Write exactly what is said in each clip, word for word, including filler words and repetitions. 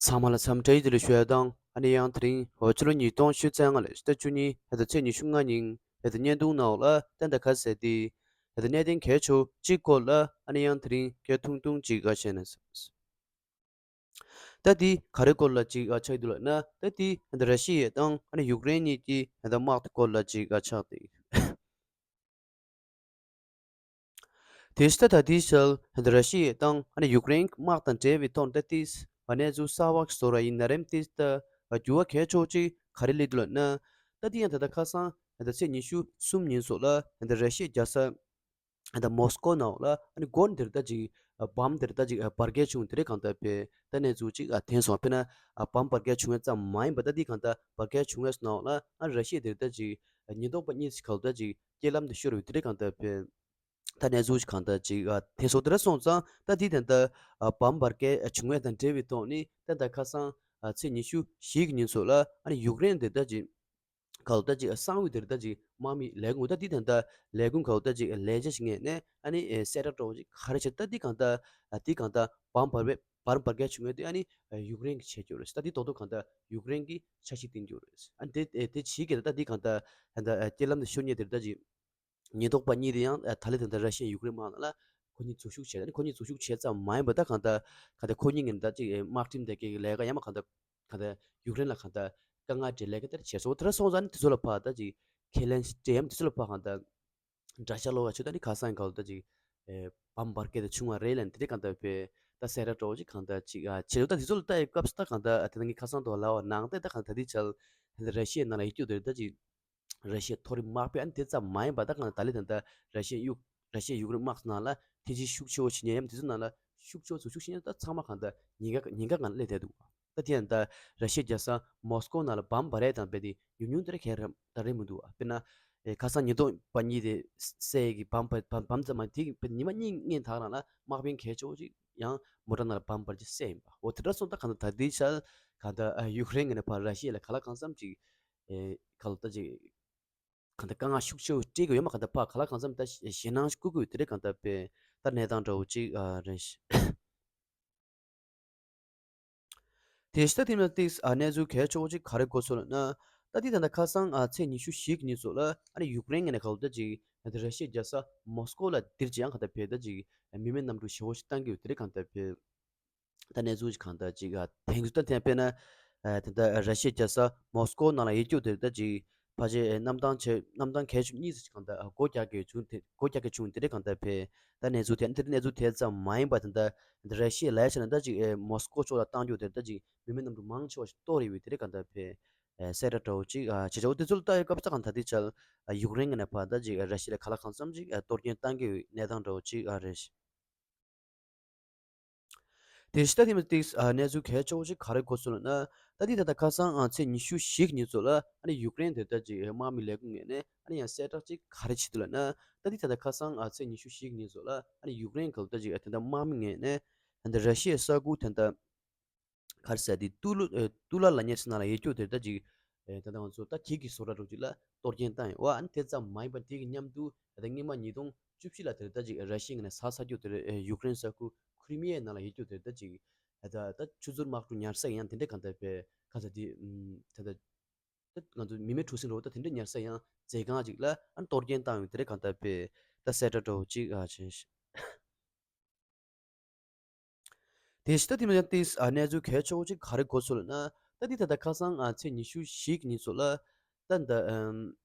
ཚང་མ་ལ་འཚམས་འདྲི་བདེ་ལེགས་ཞུ་ཡ་དང་། ཨ་ནི་ཡང་དེ་རིང་འོ་ཕྱི་ལོ་ཉིས་སྟོང་ཉི་ཤུ་རྩ་ལྔ་ལོའི་ཟླ་བཅུ་གཉིས་ཧེ་ད་ཚེས་ཉི་ཤུ་ལྔ་ཉིན་ཧེ་ད་བརྙན་ཐུང་ནང་ལ་ཏན་ཏན་ཁ་གསལ་ཏེ་ཧེ་ད་གནད་དོན་གལ་ཆེ་གཅིག་སྐོར་ལ་ཨ་ནི་ཡང་དེ་རིང་སྐད་ཐུང་ཐུང་ཅིག་ཨ་བཤད་ན་བསམ། ད་དེ་ག་རེ་སྐོར་ལ་ཅིག་ཨ་ཆགས་འདུག་ལབ་ན། ད་དེ་ཧེ་ད་ར་ཤི་ཡ་དང་ཨ་ནི་ཡུཀ་རེན་གཉིས་ཀྱི་ཧེ་ད་དམག་དེ་སྐོར་ལ་ཅིག་ཨ་ཆགས་ཏེ། དེ་ལྟ་ད་དེའི་ཞལ་ར་ཤི་ཡ་དང་ཨ་ནི་ཡུཀ་རེན་དམག་དང་འབྲེལ་བའི་ཐོག་ད་ཏིས་གནས་ཚུལ་གསར་བ་བཟོ་ར་ཡིན་ན་རེམ། ཏིས་ད་འགྱུར་བ་གལ་ཆེ་ཅིག་ག་རེ་སླེབས་འདུག་ལབ་ན། ད་དེ་ཡང་ད་ལྟ་ཁ་སང་ད་ཚེས་ཉི་ཤུ་གསུམ་ཉིན་སོགས་ལ་ད་ར་ཤི་ཡའི་རྒྱལ་ས་ད་མོ་སི་ཀོ་ནང་ལ་ཨ་ནི་དགོན་དེར་ད་ཅིག་བམ་དེར་ད་ཅིག་འབར་གས་བྱུང་། དེ་རེད་གང་ལྟར་པས་ད་གནས་ཚུལ་ཅིག་ཐོན་སོང་། དཔེར་ན་བམ་འབར་གས་བྱུང་ཡ་ཙམ་མ་ཡིན་པ་ད་དེ་གང་ལྟར་འབར་གས་བྱུང་ཡ་སོགས་ནང་ལ་ཨ་ར་ཤི་ཡ་དེར་ད་ཅིག་ཉེན་རྟོག་པ་གཉིས་ཀྱི་ག་ལ་ད་ཅིག་རྐྱེན་ལམ་དུ་ཤོར་བའི་དེ་རིང་གང་ལྟར་ཕན་ད་གནས་ཚུལ་ཞིག་གང་ལྟར་ཅིག་ཨ་ཐེ་སོ་དེ་ར་སོང་ཙང་། ད་དེ་དེ་ལྟར་ཨ་བམ་འབར་གས་བྱུང་བའི་དང་འབྲེལ་བའི་ཐོག་ནས་ད་ལྟ་ཁ་སང་ཨ་ཚེས་ཉི་ཤུ་བཞི་གི་ཉིན་སོགས་ལ་ཨ་ནི་ཡུཀ་རེན་དེ་ལྟར་ཅིག་ག་ལ་ད་ཅིག་གསང་བའི་དེ་ལྟར་ཅིག་དམག་མི་ལས་ཁུངས། ད་དེ་དེ་ལྟར་ལས་ཁུངས་ག་ལ་ད་ཅིག་ལས་བྱེད་ཞིག་ངེས་ནས་ཨ་ནི་གསལ་བསྒྲགས་འདྲ་བོ་ཅིག་ག་རེ་བྱས། ད་དེ་གང་ལྟར་ཨ་དེ་གང་ལྟར་བམ་འབར་བའི་བར་འབར་གས་བྱུང་བའི་དེ་ཨ་ནི་ཡུཀ་རེན་གྱིས་བྱས་ཀྱི་ཡོད་རེད། ད་དེ་རྡོག་རྡོག་གང་ལྟར་ཡུཀ་རེན་གྱིས་འཆར་གཞི་བཏིང་གི་ཡོད་རེད། ཨ་ནི་དེ་དེ་བྱེད་ཀྱི་རེད། ད་དེ་གང་ལྟར་ད་ལྟ་རྐྱེན་ལམ་དུ་ཤོར་མཁན་དེ་ལྟར་ཅིག་ཉེན་རྟོག་པ་གཉིས་དེ་ཡང་ད་ལྟ་དེ་ལྟར་ར་ཤི་ཡའི་ཡུཀ་རེན་དམག་ནང་ལ་ཁོ་གཉིས་འཛུལ་ཞུགས་བྱས། ཨ་ནི་ཁོ་གཉིས་འཛུལ་ཞུགས་བྱས་ཙམ་མ་ཡིན་པ་ད་གང་ལྟར་གང་ལྟར་ཁོ་གཉིས་ངན་ད་ཅིག་དམག་ཁྲིམས་དེ་གའི་ལས་ཀ་ཡང་མ་གང་ལྟར་གང་ལྟར་ཡུཀ་རེན་ལ་གང་ལྟར་དཀའ་ངལ་འཕྲད་ལས་ཀ་དེར་བྱས་སོང་། དེ་ར་སོང་ཙང་ཨ་ནི་དེ་ཚོ་ལ་ཕར་ད་ཅིག་ཁས་ལེན་སྤྲད་ཡམ། དེ་ཚོ་ལ་ཕར་གང་ལྟར་དགྲ་ཤ་སློག་ཡ་ཆེད་ད་ནི་ཁ་སང་ག་ལ་ད་ཅིག་བམ་འབར་གས་དེ་བྱུང་བ་རེད་ལབ་ནས་དེ་རིང་གང་ལྟར་པས་ད་གསལ་བསྒྲགས་འདྲ་བོ་ཅིག་གང་ལྟར་ཅིག་ཨ་བྱེད་འདུག་ད་དེ་ཚོ་ལ་ལྟ་ཡི་སྐབས་སུ་ད་གང་ལྟར་ཨ་དེ་ད་ངས་ཁ་སང་དུ་ལབ་པ་ནང་བསྟན་ད་གང་ལྟར་དེ་ཆ་ལ་ད་ར་ཤི་ཡའི་ནང་ལ་ཡོད་རྒྱུ་དེ་རེད། ད་ཅིག་ར་ཤི་ཡའི་མཐོ་རིམ་དམག་དཔོན་ཨ་ནི་དེ་ཙམ་མ་ཡིན་པ་ད་གང་ལྟར་ད་ལས་ད་ལྟ་ར་ཤི་ཡའི་ཡུག་ར་ཤི་ཡའི་ཡུཀ་རེན་དམག་ནང་ལ་ཐེ་ཇུས་ཤུགས་ཆེ་བོ་བྱེད་མཁན་ཡང་དེ་ཚོ་ནང་ལ་ཤུགས་ཆེ་བོ་ཚོ་ཤུགས་ཆེ་ན་ད་ཚང་མ་གང་ལྟར་ཉེན་ཁ་ཉེན་ཁ་སྒང་ལ་སླེབས་བསྡད་འདུག་ད་དེ་ཡང་ད་ར་ཤི་ཡའི་རྒྱལ་ས་མོ་སི་ཀོ་ནང་ལ་བམ་འབར་ཡས་དང་རྦད་དེ་ཉུང་ཉུང་དེ་ར་གས་ར་ད་རེད་མི་འདུག་དཔེར་ན་ཨེ་ཁ་སང་ཉེན་རྟོག་པ་གཉིས་དེ་བསད་ཀྱི་བམ་བམ་བམ་ཙམ་མ་དེ་ཉི་མ་གཉིས་སྔོན་དག་རང་ལ་དམག་དཔོན་གལ་ཆེ་བོ་ཅིག་ཡང་མོ་ཊ་ནང་ལ་བམ་འབར་གྱི་བསད་ཡིན་པ། འོ་དེ་འདྲ་སོང་ད་གང་ལྟར་ད་ལྟའི་ཆར་གང་ལྟར་ཡུཀ་རེན་གྱི་ནས་ཕར་ར་ཤི་ཡ་ལ་ག་ལ་གང་འཚམ་ཅིག་ཨེ་ག་ལ་ད་ཅིག་གང་ལྟར་དཀའ་ངལ་ཤུགས་ཆེ་བོ་སྤྲད་ཀྱི་ཡོད་མ། གང་ལྟར་ཕར་ག་ལ་གང་འཚམ་ད་ཞེད་སྣང་ཞིག་བསྐུལ་གྱི་ཡོད། དེ་རེད་གང་ལྟར་པས་ད་གནས་སྟངས་འདྲ་བོ་ཅིག་ཨ་རེད། དེ་ཤི་ད་དེ་མ་ཏིགས་ཨ་གནས་ཚུལ་གལ་ཆེ་བོ་ཅིག་ག་རེ་གོ་སོང་ལབ་ན། ད་དེ་ད་ལྟ་ཁ་སང་ཨ་ཚེས་ཉི་ཤུ་བཞི་གི་ཉིན་སོགས་ལ་ཨ་ནི་ཡུཀ་རེན་གྱི་ནས་ག་ལ་ད་ཅིག་ད་ར་ཤི་ཡའི་རྒྱལ་ས་མོ་སི་ཀོ་ལ་དེར་ཅི་ཡང་ག་ད་ཕེ་ད་ཅིག་མི་མེད་གནམ་གྲུ་ཞེ་བོ་ཞིག་བཏང་གི་ཡོད། དེ་རེད་གང་ལྟར་ཕེ། ད་གནས་ཚུལ་ཞིག་གང་ལྟར་ཅིག་ཨ་དེང་དུས་ད་ཐེངས་དཔེར་ན་ཨ་ད་ལྟ་ར་ཤི་ཡའི་རྒྱལ་ས་མོ་སི་ཀོ་ནང་ལ་ཡོད་རྒྱུ་དེར་ད་ཅིག་ཕལ་ཆེར་གནམ་ཐང་ཆེ་གནམ་ཐང་གལ་ཆེ་གཉིས་ཙམ་ཞིག་གང་ལྟར་ཨ་སྒོ་རྒྱག་གི་བྱུང་དེ་སྒོ་རྒྱག་གི་བྱུང་། དེ་རེད་གང་ལྟར་ཕེ། ད་གནས་ཚུལ་དེ་དེ་གནས་ཚུལ་དེ་ཙམ་མ་ཡིན་པ་ད་ལྟ་ད་ར་ཤི་ཡ་ལ་ཡ་ཆ་ན་ད་ཅིག་ཨེ་མོ་སི་ཀོ་ཕྱོགས་ལ་བཏང་རྒྱུ་དེར་ད་ཅིག་མི་མེད་གནམ་གྲུ་མང་ཆེ་བ་ཞིག་གཏོར་ཡོད་པའི་དེ་རེད་གང་ལྟར་ཕེ། ཨེ་གསལ་བསྒྲགས་འདྲ་བོ་ཅིག་ཨ་བྱེད་ཆོག་དེ་ཚོ་ལ་ལྟ་ཡི་སྐབས་ད་གང་ད་དེ་ཆ་ལ་ཨ་ཡུཀ་རེན་གྱི་ནས་ཕར་ད་ཅིག་ཨ་ར་ཤི་ཡ་ལ་ག་ལ་གང་འཚམ་ཅིག་ཨ་གཏོར་སྐྱོན་བཏང་གི་ཡོད་གནས་སྟངས་འདྲ་བོ་ཅིག་ཨ་རེད། དེ་ཤི་ད་དེ་མ་ཏིགས་ཨ་གནས་ཚུལ་གལ་ཆེ་བོ་ཅིག་ག་རེ་གོ་སོང་ལབ་ན། ད་དེ་ད་ལྟ་ཁ་སང་ཨ་ཚེས་ཉི་ཤུ་བཞི་གི་ཉིན་ཚོ་ལ་ཨ་ནི་ཡུཀ་རེན་དེ་ད་ཅིག་དམག་མི་ལས་ཁུངས་ངོས་ནས་ཨ་ནི་ཡང་གསལ་བསྒྲགས་ཅིག་ག་རེ་བྱེད་འདུག་ལབ་ན། ད་དེ་ད་ལྟ་ཁ་སང་ཨ་ཚེས་ཉི་ཤུ་བཞི་གི་ཉིན་ཚོ་ལ་ཨ་ནི་ཡུཀ་རེན་ག་ལ་ད་ཅིག་ཨ་དེ་འདྲ་དམག་མི་ངོས་ནས་ཨ་འདི་ར་ཤི་ཡའི་ས་ཁུལ་དེ་འདྲ་ག་རེ་ཟེར་དེ་ཏུ་ལུ་ཨེ་ཏུ་ལ་ལ་ཉེ་ས་ནང་ལ་ཡོད་རྒྱུ་དེ་ད་ཅིག་ཨེ་ད་ལྟ་ང་ཚོ་ད་གེགས་ཀྱི་བཟོ་གྲྭ་འདྲ་བོ་ཅིག་ལ་གཏོར་སྐྱོན་བཏང་ཡོད་པ། ཨ་ནི་དེ་ཙམ་མ་ཡིན་པ་དེ་གི་མཉམ་དུ་ད་ལྟ་སྔོན་མ་ཉིས་སྟོང་བཅུ་བཞི་ལ་དེར་ད་ཅིག་ར་ཤི་ཡ་ནས་ཟ་ས་རྒྱུ་དེར་ཨེ་ཡུཀ་རེན་ས་ཁུལ་ཁུ་རི་མི་ཡའི་ནང་ལ་ཡོད་རྒྱུ་དེར་ད་ཅིག་ཨེ་ད་ད་ཆུ་མཛོད་དམག་གྲུ་ཉར་ས་ཡང་དེ་འདྲ་གང་ལྟར་པས་ག་ས་དེ་ཨུམ་ད་ལྟ་ད་ང་ཚོ་མི་མེད་གྲུ་གཟིངས་འདྲ་བོ་ད་དེ་འདྲ་ཉར་ས་ཡང་མཛད་ཁང་ཅིག་ལ་ཨ་ནི་གཏོར་སྐྱོན་བཏང་ཡོད། དེ་འདྲ་གང་ལྟར་པས་ད་གསལ་བསྒྲགས་འདྲ་བོ་ཅིག་ཨ་བྱས་ཤག་དེ་ཤི་ད་དེ་མ་ཡང་ཏིས་ཨ་གནས་ཚུལ་གལ་ཆེ་བོ་ཅིག་ག་རེ་གོ་སོང་ལབ་ན། ད་འདི་ད་ལྟ་ཁ་སང་ཨ་ཚེས་ཉི་ཤུ་བཞི་གི་ཉིན་སོགས་ལ་ད་འདི་ཨམ་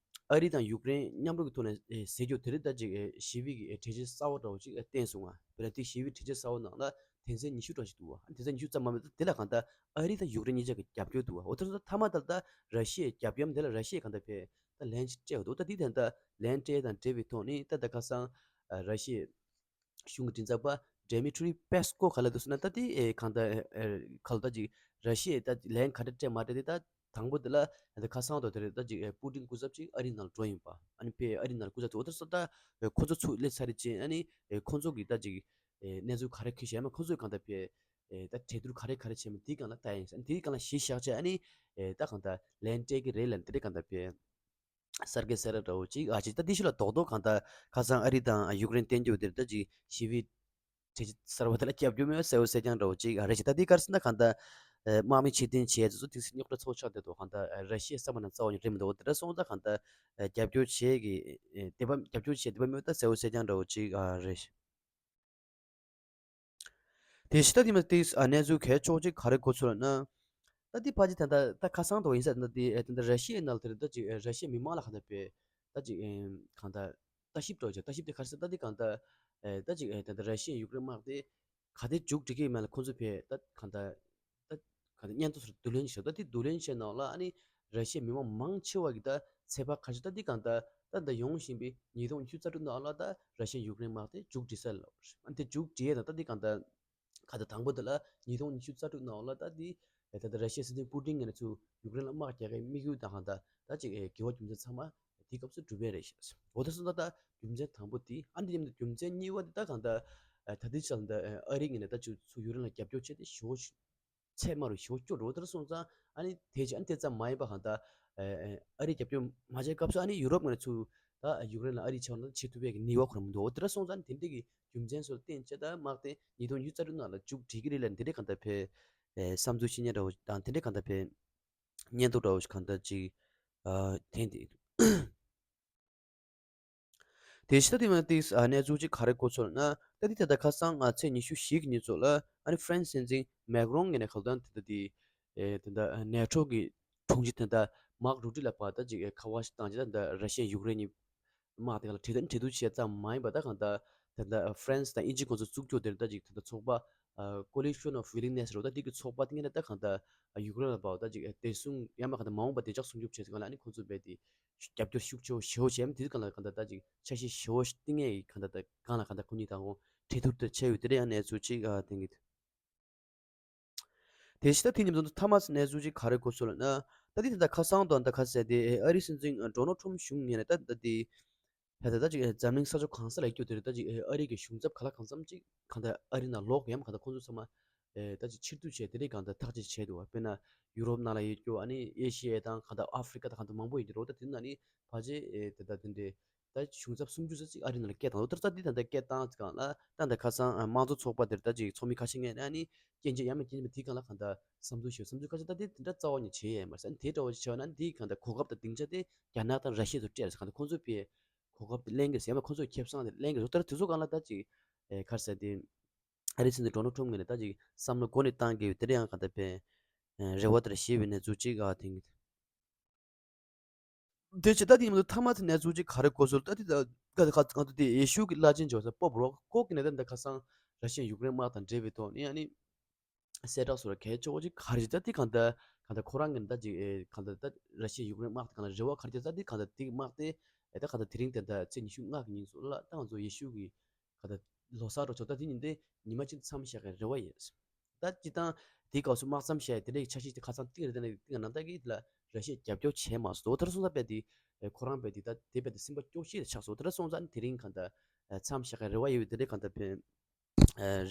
ཨ་རི་དང་ཡུཀ་རེན་མཉམ་རུབ་ཀྱི་ཐོག་ནས་ཨེ་ཟེར་རྒྱུ་དེ་རིང་ད་ཅིག་ཨེ་ཞི་བའི་གི་ཨེ་གྲོས་ཆོད་གསར་བ་འདྲ་བོ་ཅིག་ཨེ་བཏོན་སོང་ང་། དཔེར་ན་དེ་ཞི་བའི་གྲོས་ཆོད་གསར་བ་ནང་ལ་དོན་ཚན་ཉི་ཤུ་འདྲ་ཞིག་འདུག་བ། ཨ་དོན་ཚན་ཉི་ཤུ་ཙམ་མ་མེད་དེ་ལ་གང་ལྟར་ཨ་རི་དང་ཡུཀ་རེན་གཉིས་ཆ་གི་རྒྱབ་སྐྱོར་འདུག་བ། འོ་ད་ད་མཐའ་མ་ད་ལྟ་ར་ཤི་ཡའི་རྒྱབ་སྐྱོར་དེ་ལ་ར་ཤི་ཡས་གང་ལྟར་ཕེ་ད་ལན་ཅིག་སྤྲད་འདུག་ད་འདི་ད་ལྟ་ལན་སྤྲད་དང་འབྲེལ་བའི་ཐོག་ནས་ད་ལྟ་ཁ་སང་ཨ་ར་ཤི་ཡའི་གཞུང་གི་མགྲིན་ཚབ་པ་ཌེ་མི་ཊི་རི་པེ་སི་ཀོ་ག་ལ་འདུག་ཟེར་ན། ད་དེ་ཨེ་གང་ལྟར་ཨེ་ཨེ་ག་ལ་ད་ཅིག་ར་ཤི་ཡས་ད་ལན་ག་འདྲ་སྤྲད་མ་སྤྲད་དེ་ད་དང་པོ་དེ་ལ་ཨེ་ད་ཁ་སང་དང་དེ་རེད། ད་ཅིག་ཨེ་པུ་ཏིན་སྐུ་ཚབ་ཅིག་ཨ་རི་ནང་ལ་འགྲོ་ཡིན་པ། ཨ་ནི་ཕེ་ཨ་རི་ནང་ལ་སྐུ་ཚབ་ཅིག་འོ་ད་སོ་ད་ཨེ་ཁོ་ཚོ་ཚུར་སླེབས་ཚར་རེད་ཅེས། ཨ་ནི་ཨེ་ཁོ་ཚོ་གི་ད་ཅིག་ཨེ་གནས་ཚུལ་ག་རེ་ཁྱེར་ཤག་ཡང་ན་ཁོ་ཚོས་གང་ལྟར་ཕེ་ཨེ་ད་གྲོས་བསྡུར་ག་རེ་ག་རེ་བྱས་མིན་དེའི་སྒང་ལ་ལྟ་ཡིན། ཨ་ནི་དེའི་སྒང་ལ་གཞི་བཞག་བྱས་ཨ་ནི་ཨེ་ད་གང་ལྟར་ལན་སྤྲད་ཀྱི་རེད་ལབ་དེ་རེད་གང་ལྟར་ཕེ། གསར་འགོད་གསལ་བསྒྲགས་འདྲ་བོ་ཅིག་ཨ་ཅིག་ད་དེ་ཤུལ་ལ་རྡོག་རྡོག་གང་ལྟར་ཁ་སང་ཨ་རི་དང་ཡུཀ་རེན་བསྟན་རྒྱུ་དེར་ད་ཅིག་ཞི་བའི་གྲོས་ཆོད་གསར་བ་དེ་ལ་རྒྱབ་སྐྱོར་མེད་པ་གསལ་པོ་གསལ་རྐྱང་འདྲ་བོ་ཅིག་ཨ་རེད་ཅིག་ད་དེ་ག་རེ་ཟེར་ན་གང་ལྟར་ དམག་མི་ཕྱིར་འཐེན་བྱས་དེ་ཚོ་ཏོག་ཙམ་རྙོག་དྲ་ཚ་པོ་ཆགས་བསྡད་འདུག་གང་ལྟར་ར་ཤི་ཡའི་བསམ་པ་ནང་རྩ་བ་ནས་རེད་མི་འདུག་དེ་འདྲ་སོང་ཙང་གང་ལྟར་རྒྱབ་སྐྱོར་བྱེད་ཀྱི་དེ་བ་རྒྱབ་སྐྱོར་བྱེད་དེ་བ་མེད་ད་གསལ་པོ་གསལ་རྐྱང་འདྲ་བོ་ཅིག་རེད། དེ་ཕྱི་ད་དེ་མ་དེ་གནས་ཚུལ་གལ་ཆེ་ཅིག་ག་རེ་གོ་ཚུལ་ལ་ན། ད་དེ་ཕ་ཅི་ད་ད་ད་ཁ་སང་དུ་ཡིན་ས་ད་དེ་ད་ད་ར་ཤི་ཡའི་ནང་དེར་ད་ཅིག་ར་ཤི་ཡའི་མི་མང་ལ་གང་ལྟར་པའི་ད་ཅིག་གང་ལྟར་ལྟ་ཞིབ་འགྲོ་ཅིག་ལྟ་ཞིབ་དེ་ག་རེ་ཟེར་ད་དེ་གང་ལྟར་ད་ཅིག་ད་ད་ར་ཤི་ཡའི་ཡུཀ་རེན་དམག་དེ་ག་དེ་མཇུག་སྒྲིལ་གི་མེད་ལ་ཁོང་ཚོ་ཕའི་ད་གང་ལྟར་ད་ག་དེ་སྙན་ཐོ་སོར་བསྡུ་ལེན་བྱས་ད་དེ་བསྡུ་ལེན་བྱས་ནང་ལ་ཨ་ནི་ར་ཤི་ཡའི་མི་མང་མང་ཆེ་བ་གི་ད་ཚོད་དཔག་ཁ་ཤས་ད་དེ་གང་ལྟར་ད་ད་ཡོང་བཞིན་པའི་ཉིས་སྟོང་ཉི་ཤུ་རྩ་དྲུག་ནང་ལ་ད་ར་ཤི་ཡའི་ཡུཀ་རེན་དམག་དེ་མཇུག་སྒྲིལ་ས་ལ་ཨ་ནི་དེ་མཇུག་སྒྲིལ་ཡས་ད་ད་དེ་གང་ལྟར་ག་ད་དང་པོ་དེ་ལ་ཉིས་སྟོང་ཉི་ཤུ་རྩ་དྲུག་ནང་ལ་ད་དེ་ད་ད་ར་ཤི་ཡའི་སྲིད་འཛིན་པུ་ཏིན་ངོས་ནས་ཚུར་ཡུཀ་རེན་ལ་དམག་རྒྱག་གི་དམིགས་ཡུལ་དང་གང་ལྟར་ད་ཅིག་དགེ་བ་རྒྱུ་མཚན་ཚང་མ་དེའི་སྐབས་སུ་གྲུབ་པ་རེད་ཤག་འོ་ད་སོང་ད་ད་རྒྱུ་མཚན་དང་པོ་དེ་ཨ་ནི་དེ་ཉིད་དུ་རྒྱུ་མཚན་གཉིས་པ་དེ་ད་གང་ལྟར་ད་དེ་ཆ་ལ་ད་ཨ་རི་ངོས་ནས་ད་ཚུར་ཡུཀ་རེན་ལ་རྒྱབ་སྐྱོར་བྱས་ཏེ་ཞེ་པོ་ཚད་དམའ་རུ་ཞེ་པོ་སྐྱོ་འགྲོ་དེར་སོང་ཙང་ཨ་ནི་དེ་ཅི་ཨ་ནི་དེ་ཙམ་མ་ཡིན་པ་གང་ལྟར་ཨ་རི་རྒྱབ་སྐྱོར་མ་བྱས་སྐབས་སུ་ཨ་ནི་ཡུ་རོབ་ངོས་ནས་ཚུར་ད་ཡུཀ་རེན་ལ་ཨ་རི་ཆ་ནས་བྱེད་ཐུབ་པའི་གི་ནུས་པ་ཁོ་རང་མི་འདུག་འོ་དེར་སོང་ཙང་ཨ་ནི་དེ་འདྲའི་གི་རྒྱུ་མཚན་སོགས་བརྟེན་བྱས་ད་དམག་དེ་ཉིས་སྟོང་ཉི་ཤུ་རྩ་དྲུག་ནང་ལ་མཇུག་སྒྲིལ་གི་རེད་ལབ་དེ་འདྲའི་གང་ལྟར་ཕའི་བསམ་ཚུལ་བཤད་མཁན་འདྲ་བོ་དང་དེ་འདྲའི་གང་ལྟར་ཕའི་སྙན་ཐོ་འདྲ་བོ་ཞིག་གང་ལྟར་ཅིག་འཐེན་ཏེ་འདུག་དེ་ཕྱི་ད་དེ་མ་ཏིས་གནས་ཚུལ་གཅིག་ག་རེ་གོ་ཚོར་ན། ད་དེ་ད་ལྟ་ཁ་སང་ང་ཚེས་ཉི་ཤུ་བཞི་གི་ཉིན་ཚོ་ལ་ཨ་ནི་ཧྥ་རན་སི་སྲིད་འཛིན་མེག་རོང་ངོས་ནས་ག་ལྟར་དེ་ད་དེ་ཨེ་དེ་ད་ནེ་ཊོ་གི་དྲུང་ཆེ་དེ་ད་མཱག་རུ་ཏི་ལ་ཕར་ད་ཅིག་ཁ་པར་ཞིག་བཏང་རྗེས་ད་ད་ར་ཤི་ཡ་ཡུཀ་རེན་གཉིས་དམག་དེ་ག་ལ་གྲོས་མཐུན་གྲོས་བསྡུར་བྱས་ཙམ་མ་ཡིན་པ་ད་གང་ལྟར་དེ་ད་ཧྥ་རན་སི་དང་དབྱིན་ཇི་ཁོང་ཚོ་བཙུགས་རྒྱུ་དེར་ད་ཅིག་དེ་ད་ཚོགས་པ་Coalition of Willingness་རོ་ད་དེ་གི་ཚོགས་པ་དེ་ངོས་ནས་ད་གང་ལྟར་ཡུཀ་རེན་ལ་ཕར་ད་ཅིག་བདེ་སྲུང་ཡང་མ་གང་ལྟར་མ་འོངས་པ་བདེ་འཇགས་སྲུང་སྐྱོབ་བྱས་ཙང་ལ་ཨ་ནི་ཁོང་ཚོ་རྦད་དེ། རྒྱབ་སྐྱོར་ཤུགས་ཆེ་བོ་ཞེ་བོ་བྱས་ཡ་དེ་གང་ལ་གང་ལྟར་ད་ཅིག་འཆར་གཞི་ཞེ་བོ་ཞིག་བཏིང་ཡས་ཡིན་གང་ལྟར་ད་གང་ལ་གང་ལྟར་ཁོ་གཉིས་དང་ཁོང་གྲོས་བསྡུར་དེ་བྱས་ཡོད་དེ་འདྲ་ཡང་གནས་ཚུལ་ཅིག་ཨ་བསྟན་གྱི་འདུག་དེ་ཕྱི་ད་དེ་ཉིན་ཚོ་མཐའ་མ་གནས་ཚུལ་ཅིག་ག་རེ་གོ་སོང་ལབ་ན། ད་དེ་ད་ལྟ་ཁ་སང་དང་ད་ཁ་གསལ་དེ་ཨ་རིའི་སྲིད་འཛིན་ཌོ་ནལ་ཊམ་གཞུང་ངོས་ནས་ད་ད་དེ་ད་ད་ད་ཅིག་འཛམ་གླིང་ས་ཕྱོགས་གང་ས་ལ་ཡོད་དེ་ད་ཅིག་ཨ་རི་གི་གཞུང་ཚབ་ག་ལ་གང་འཚམ་ཅིག་གང་ལྟར་ཨ་རི་ནང་ལོག་ཡང་གང་ལྟར་ཁོང་ཚོ་ཚང་མ། ཨེ་ད་ཅིག་ཕྱིར་བསྡུ་བྱས་དེ་རིང་གང་ལྟར་ཐག་གཅོད་བྱས་འདུག་བ། དཔེར་ན་ཡུ་རོབ་ནང་ལ་ཡོད་རྒྱུ་ཨ་ནི་ཨེ་ཤི་ཡ་དང་གང་ལྟར་ཨ་ཧྥི་རི་ཀ་དང་གང་ལྟར་མང་པོ་ཡོད་རྒྱུ་རོ། ད་དེ་ནང་ནི་ཕལ་ཆེར་ཨེ་ད་ད་དེ་འདྲའི་ད་གཞུང་ཚབ་སུམ་ཅུ་ཙམ་ཅིག་ཨ་རི་ནང་ལ་སྐད་བཏང་འདུག་ད་ད་འདི་ད་ལྟ་སྐད་བཏང་ཙམ་གང་ལ་ད་ད་ཁ་སང་དམངས་གཙོ་ཚོགས་པ་དེར་ད་ཅིག་ཚོགས་མི་ཁ་ཤས་ངོས་ནས་ཨ་ནི་སྐྱོན་བརྗོད་ཡང་མིན་སྐྱོན་བརྗོད་མིན་དེ་གང་ལ་གང་ལྟར་བསམ་ཚུལ་ཞུ་བསམ་ཚུལ་ཁ་ཤས་ད་དེ་དེ་འདྲ་རྩ་བ་ཉིད་བྱེད་ཡས་མ་རེད། ཨ་ནི་དེ་འདྲ་བ་ཞིག་བྱས་ན་འདི་གང་ལྟར་གོ་སྐབས་དང་སྡིངས་ཆ་དེ་རྒྱ་ནག་དང་ར་ཤི་ཡ་ཚོ་སྤྲད་རེད། གང་ལྟར་ཁོང་ཚོས་པའི་གོ་སྐབས་དེ་ལེན་གྱི་རེད་ཟེར་ཡང་ཁོང་ཚོས་ཁེ་བཟང་དེ་ལེན་གྱི་རེད། ད་དེ་ཚོ་གང་ལ་ད་ཅིག་ཨེ་ག་རེ་ཟེར་དེ། ཨ་རིའི་སྲིད་འཛིན་ཌོ་ནལ་ཊམ་ངོས་ནས་ད་ཅིག་བསམ་བློ་འགོ་ནས་བཏང་གི་ཡོད་དེ་འདྲ་ཡང་གང་ལྟར་ཕན་རེ་བ་དེ་འདྲ་བཞེས་པའི་གནས་ཚུལ་ཅིག་ཨ་དེང་གི་དེ་བྱས་ད་དེ་མ་གཏོགས་མཐའ་མ་དེ་གནས་ཚུལ་ཅིག་ག་རེ་གོ་སོང་ད་དེ་ད་ག་དེ་ག་ང་ཚོ་དེ་ཡེ་ཤུ་གི་བླ་ཆེན་ཇོ་སེ་པོབ་རོ་ཁོ་གི་ནས་ད་ད་ཁ་སང་ར་ཤི་ཡ་ཡུཀ་རེན་དམག་དང་འབྲེལ་བའི་ཐོག་ནས་ཨ་ནི་གསལ་བསྒྲགས་སོགས་ལ་གལ་ཆེ་བོ་ཅིག་ག་རེ་ཅིག་ད་དེ་གང་ལྟར་གང་ལྟར་ཁོ་རང་གི་ད་ཅིག་ཨེ་གང་ལྟར་ད་ར་ཤི་ཡ་ཡུཀ་རེན་དམག་དེ་གང་ལ་རེ་བ་ག་རེ་ཅིག་ད་དེ་གང་ལྟར་དེ་གི་དམག་དེ་ཨེ་ད་གང་ལྟར་དེ་རིང་དེ་ད་ཚེས་ཉི་ཤུ་ལྔ་གི་ཉིན་སོགས་ལ་ད་ང་ཚོ་ཡེ་ཤུ་གི་ག་ད་ལོ་གསར་རོ་ཆོག་ད་དེ་ཉིན་དེ་ཉི་མ་གཅིག་མཚམས་བཞག་གི་རེ་བ་ཡོད། ད་སྤྱི་བཏང་དེའི་སྐབས་སུ་དམག་མཚམས་བཞག་ཡ་དེ་འདྲའི་འཆར་གཞི་དེ་ཁ་སང་ཏིག་རེ་དེ་ནས་ཏིག་ནང་ད་གི་ལ་ར་ཤི་ཡ་རྒྱབ་སྐྱོར་བྱས་མ་སོང་། དེ་ལྟར་སོང་ཙང་རྦད་དེ་ཁོ་རང་རྦད་དེ་ད་དེ་རྦད་དེ་སེམས་པ་སྐྱོ་ཤས་ཆགས་སོང་། དེ་ལྟར་སོང་ཙང་དེ་རིང་གང་ལྟར་མཚམས་བཞག་གི་རེ་བ་ཡོད་པའི་དེ་འདྲའི་གང་ལྟར་ཕན་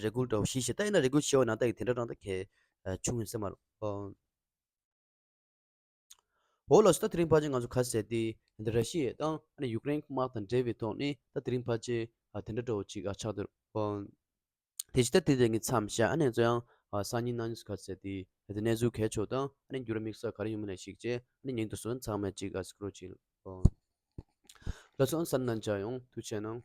རེ་སྐུལ་འདྲ་བོ་ཞིག་བྱས། ད་ཡིན་ན་རེ་སྐུལ་བྱས་པ་ནང་ད་གི་དེ་འདྲ་རང་ད་གལ་ཆུང་ཡིན་སེ་མ་རེད། འོ་ལགས་སོ། ད་དེ་རིང་ཕལ་ཆེར་ང་ཚོ་ག་ཟེར་དེ་འདི་ར་ཤི་ཡ་དང་ཨ་ནི་ཡུཀ་རེན་དམག་དང་འབྲེལ་བའི་ཐོག་ནས་ད་དེ་རིང་ཕལ་ཆེར་ཨ་དེ་འདྲ་འདྲ་བོ་ཅིག་ཨ་ཆགས་འདུག་ཨོ། དེ་ཕྱི་ད་དེ་དེ་ངས་མཚམས་བཞག་ཨ་ནི་ང་ཚོ་ཡང་ཨ་སང་ཉིན་གནངས་ཉིན་ག་ཟེར་དེ་དེ་གནས་ཚུལ་གལ་ཆེ་དང་ཨ་ནི་འགྱུར་བ་དམིགས་བསལ་ག་རེ་ཡོང་མིན་ལ་གཞིགས་བྱས་ཨ་ནི་ཉིན་དུ་སོན་ཚང་མས་ཅིག་ཨ་སྐུ་རོགས་ཅིག་ཨོ། ལགས་སོ། ཨ་ནི་གསན་གནང་བྱ་ཡོང་ཐུགས་རྗེ་གནང་།